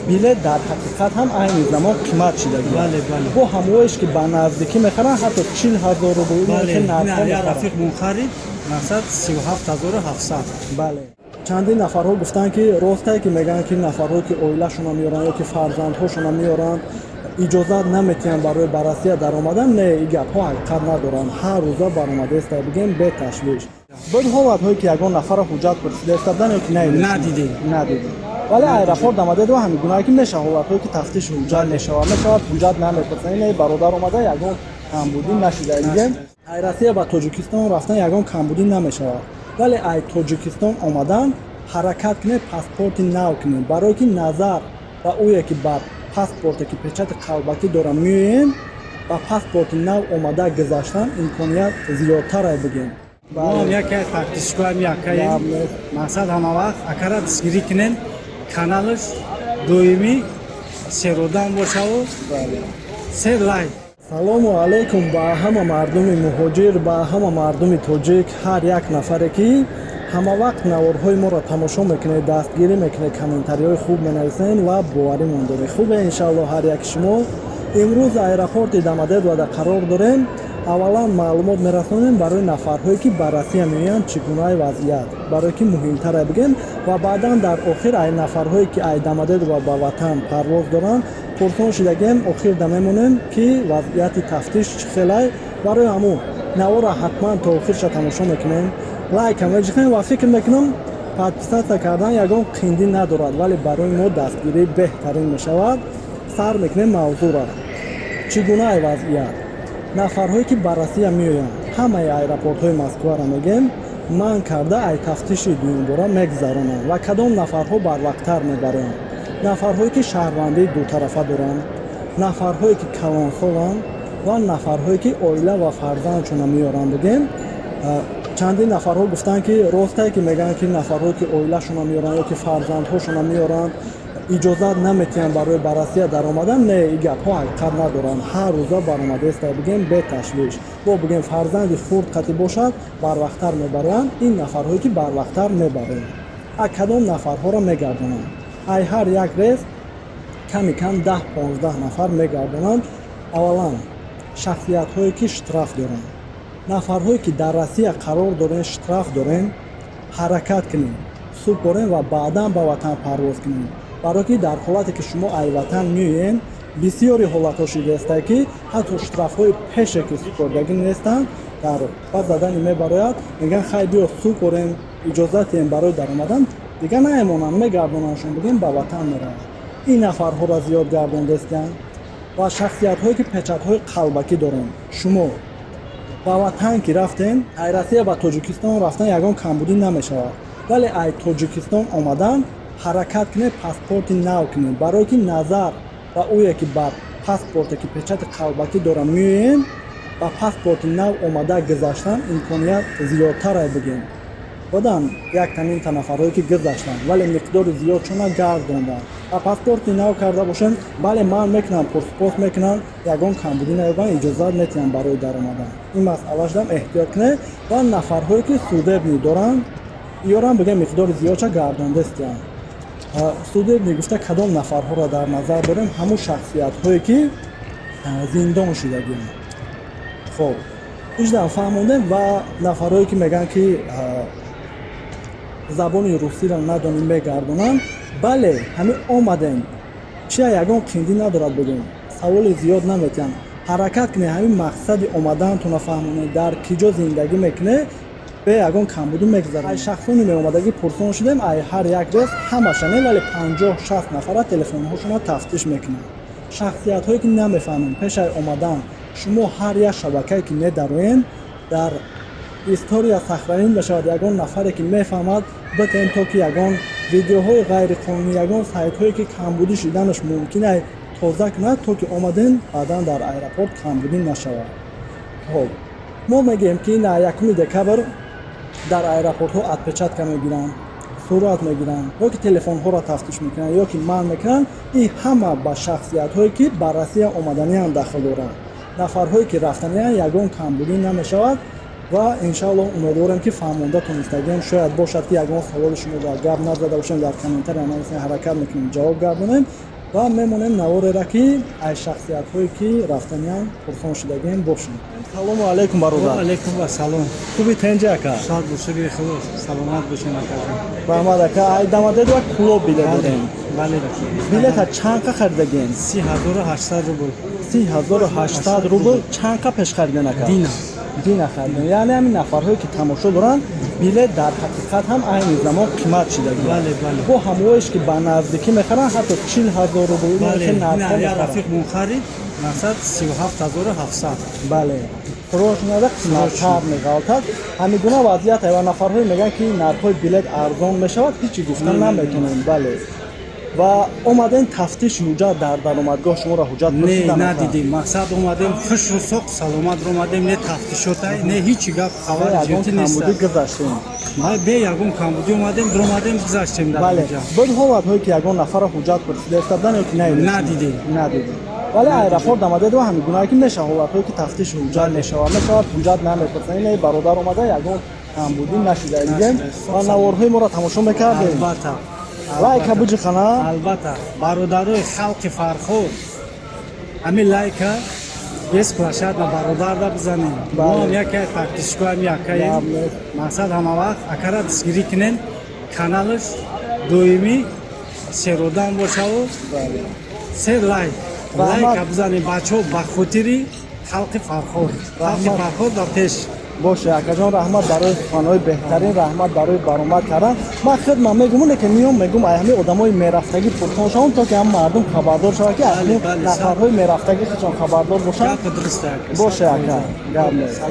Билет дар ҳақиқат ҳам айни замон қимат шидагӣ. Бале, бале. Бо ҳамоеш ки ба наздикӣ мехаранд, ҳатто 40 000 рубл. Бале, хел нархҳо ина я мехаранд. Рафиқ мунхарид, мақсад, 37 700. Бале, чандин нафарҳо гуфтанд, ки ростае, ки мегӯянд, ки нафарҳое, ки оилашона меоранд ё ки фарзандҳошона меоранд, иҷозат наметиҳанд барои ба Россия даромадан. Не, ин гапҳо ҳақиқат надоранд. Ҳар рӯза баромадаеста, бигем, беташвиш. Буд ҳолатҳое, ки ягон нафарро ҳуҷҷат пурсидаеста будан ё ки не? Надидем. Надидем. Вале аэропорт омадед ва ҳамин гунае, ки мешавад ҳолатҳое, ки тафтиши ҳуҷҷат мешавад, мешавад, ҳуҷҷат намепурсанд. Ин бародар омада, ягон камбудӣ нашида, дигем. Ай Россия ба Тоҷикистон рафтан ягон камбудӣ намешавад, вале ай Тоҷикистон омадан ҳаракат кунед, паспорти нав кунед, барое ки назар ба ӯе, ки бар паспорте, ки печати қалбакӣ дора, меоем, ба паспорти нав омада гузаштан имконият зиёдтарай, бигем. Мо ҳам яке подписчикоам якаем. Мақсад, ҳама вақт акара дастгирӣ кунем, каналаш доимӣ серодам бошаву сер лайк. Салому алайкум ба ҳама мардуми муҳоҷир, ба ҳама мардуми тоҷик, ҳар як нафаре, ки ҳама вақт наворҳои моро тамошо мекунед, дастгирӣ мекунед, комментариҳои хуб менависед ва боваримон доред. Хубе, иншаалло, ҳар яки шумо. Имрӯз аэропорти Домодедово қарор дорем. Аввалан маълумот мерасонем барои нафарҳое, ки ба Россия меоянд, чӣ гунаи вазъият, барое ки муҳимтаре, бигем, ва баъдан дар охир ай нафарҳое, ки ай Домодедово ба ватан парвоз доранд, пурсон шидагем. Охирда мемонем, ки вазъияти тафтиш чӣ хелай. Барои ҳамун навора ҳатман то охирша тамошо мекунем, лайка меҷихем ва фикр мекунам, подписаться кардан ягон қиндӣ надорад, вале барои мо дастгирӣ беҳтарин мешавад. Сар мекунем мавзӯъра. Чӣ гунаи вазъият? Нафарҳое, ки ба Россия меоянд, ҳамаи аэропортҳои Москваро мегем, манъ карда, ай тафтиши дуюмбора мегузаронанд. Ва кадом нафарҳо барвақттар мебароянд? Нафарҳое, ки шаҳрвандии дутарафа доранд, нафарҳое, ки калонсоланд, ва нафарҳое, ки оила ва фарзандшона меоранд, бигем. Чандин нафарҳо гуфтанд, ки ростае, ки мегӯянд, ки нафарҳое, ки оилашона меоранд ё ки фарзандҳошона меоранд, иҷозат наметиҳанд барои ба Россия даромадан. Не, ин гапҳо ҳақиқат надоранд. Ҳар рӯза баромадаеста, бигем, беташвиш. Бо, бигем, фарзанди хурд қатӣ бошад, барвақттар мебароянд. Ин нафарҳое, ки барвақттар мебароянд, а кадом нафарҳоро мегардонанд? Ай ҳар як рейс ками кам 10-15 нафар мегардонанд. Аввалан, шахсиятҳое, ки штраф доранд. Нафарҳое, ки дар Россия қарор дорем, штраф дорем, ҳаракат кунем, супорем ва баъдан ба ватан парвоз кунем, барое ки дар ҳолате, ки шумо ай ватан меоем, бисёри ҳолатҳо шидаестае, ки ҳатто штрафҳои пеше, ки супордагӣ нестанд, дар ба задани мебарояд, мегӯянд: «Хай, биё, супорем, иҷозат диҳем барои даромадан». Дигар наемонанд, мегардонандшон, бигем, ба ватан мераванд. Ин нафарҳоро зиёд гардондестиянд. Ва шахсиятҳое, ки печатҳои қалбакӣ дорем. Шумо ба ватан ки рафтем, ай Россия ба Тоҷикистон рафтан ягон камбудӣ намешавад, вале ай Тоҷикистон омадан ҳаракат кунед, паспорти нав кунед, барое ки назар ба ӯе, ки бар паспорте, ки печати қалбакӣ дора, меоем, ба паспорти нав омада гузаштан имконият зиёдтарай, бигем. Бодан як танинта нафарҳое, ки гузаштанд, вале миқдори зиёдшона гардонданд. Ва паспорти нав карда бошем, бале, ман мекунам, пурсупос мекунам, ягон камбудӣ наёбанд, иҷозат метиҳам барои даромадан. Ин масъалашдам эҳтиёт кунед. Ва нафарҳое, ки судебный доранд, иёрам, бигем, миқдори зиёдша гардондестиянд. Судебный гуфта кадом нафарҳоро дар назар дорем? Ҳамун шахсиятҳое, ки зиндон шудагианд. Хоб, иждан фаҳмондем. Ва нафарҳое, ки мегӯянд, ки забони русиро надонем, мегардонанд. Бале, ҳамин омадем, чия ягон қиндӣ надорад, бигӯем, саволи зиёд наметиҳанд. Ҳаракат кунед, ҳамин мақсади омадаантонро фаҳмонед, дар ки ҷо зиндагӣ мекунед, бе ягон камбудӣ мегузарад. Ай шахсони меомадагӣ пурсон шудем, ай ҳар як рейс ҳамаша не, вале 50-60 нафара телефонҳошонро тафтиш мекунанд. Шахсиятҳое, ки намефаҳмем, пешай омадан шумо ҳар як шабакае, ки медароем, дар история сохранить мешавад. Ягон нафаре, ки мефаҳмад, битен, то ки ягон видеоҳои ғайриқонунӣ, ягон сайтҳое, ки камбудӣ шиданаш мумкин ай, тоза кунад, то ки омадем, баъдан дар аэропорт камбудӣ нашавад. Хоб, мо мегӯем, ки на 1 декабр дар аэропортҳо отпечатка мегиранд, сурат мегиранд ё ки телефонҳоро тафтиш мекунанд, ё ки манъ мекунанд. Ин ҳама ба шахсиятҳое, ки ба Россия омаданиам, дахл доранд. Нафарҳое, ки рафтанианд, ягон камбудӣ намешавад. Ва иншааллоҳ, умедворем, ки фаҳмонда тонистагием. Шояд бошад, ки ягон саволи шумо дар гап назада бошем, дар комментария нависем, ҳаракат мекунем, ҷавоб гардонем. Ва мемонем навореро, ки аз шахсиятҳое, ки рафтаниям, пурсон шудагием бошем. Салому алайкум, бародар. Алейкум ассалом. Хуби, тенҷи, ака? Шод бошед, худо саломат бошед, акаҷон. Раҳмат, ака. Ай Домодедово Кӯлоб билет дорем? Бале. Билета чанд қа харидагием? 30 800 рубл. 30 800 рубл. Чанд қа пеш хариден, ака? Дина. Дина харидем. Яъне ҳамин нафарҳое, ки тамошо доранд, билет дар ҳақиқат ҳам айни замон қимат шидагӣ. Бале, бале. Бо ҳамоеш, ки ба наздикӣ мехаранд, ҳатто 40 000 рубл. Бале, хел нархҳо ина я мехаранд. Рафиқ мунхарид, мақсад 37 700. Бале, срочно қиматтар меғалтад. Ҳамин гуна вазъият ва нафарҳое мегӯянд, ки нархҳои билет арзон мешавад, ҳечи гуфта наметонем. Бале, ва омадем, тафтиши ҳуҷҷат дар даромадгоҳ шуморо ҳуҷҷат Не, пурсидан, ака? надидем. Мақсад, омадем хушру соқ, саломат омадем, не тафтишотай, не ҳичи гап, хабар Ягон ҷиҳати нест. камбудӣ гузаштем? Ма бе ягон камбудӣ омадем, дуромадем, гузаштем дар инҷа. Буд ҳолатҳое, ки ягон нафарро ҳуҷҷат пурсида истодан ё ки наидем? Надидем. Надидем. Вале аэропорт Домодедово ҳамин гунае, ки мешавад ҳолатҳое, ки тафтиши ҳуҷҷат мешавад, ҳуҷҷат намепурсанд. Ин бародар омада, ягон камбудӣ нашида дидем. Ва наворҳои моро тамошо мекардем? Албатта. Лайка биҷиқана. Албатта, бародарои халқи Фархор, ҳамин лайка бесплатно бародарда бизанем. Мо ҳам яке подписчикоам якаем. Мақсад, ҳама вақт акара дастгирӣ кунем, каналаш доимӣ серодам бошаву сер лайк. Раҳмат. Лайка бизанем, бачаҳо, ба хотири халқи Фархор, халқи Раҳмат. Фархор дар пеш. Боше, акаҷон, раҳмат барои суханҳои беҳтарин, раҳмат барои баромад кардан. Ман хидмат мегум, ки миём, мегум, ай ҳамин одамои мерафтагӣ пурсон шавам, то ки ҳам мардум хабардор шавад, ки аз Бале, ҳамин бале, нафарҳои мерафтагӣ худшон хабардор бошанд. Гапи дуруст, ака. Боше, ака, гап нест.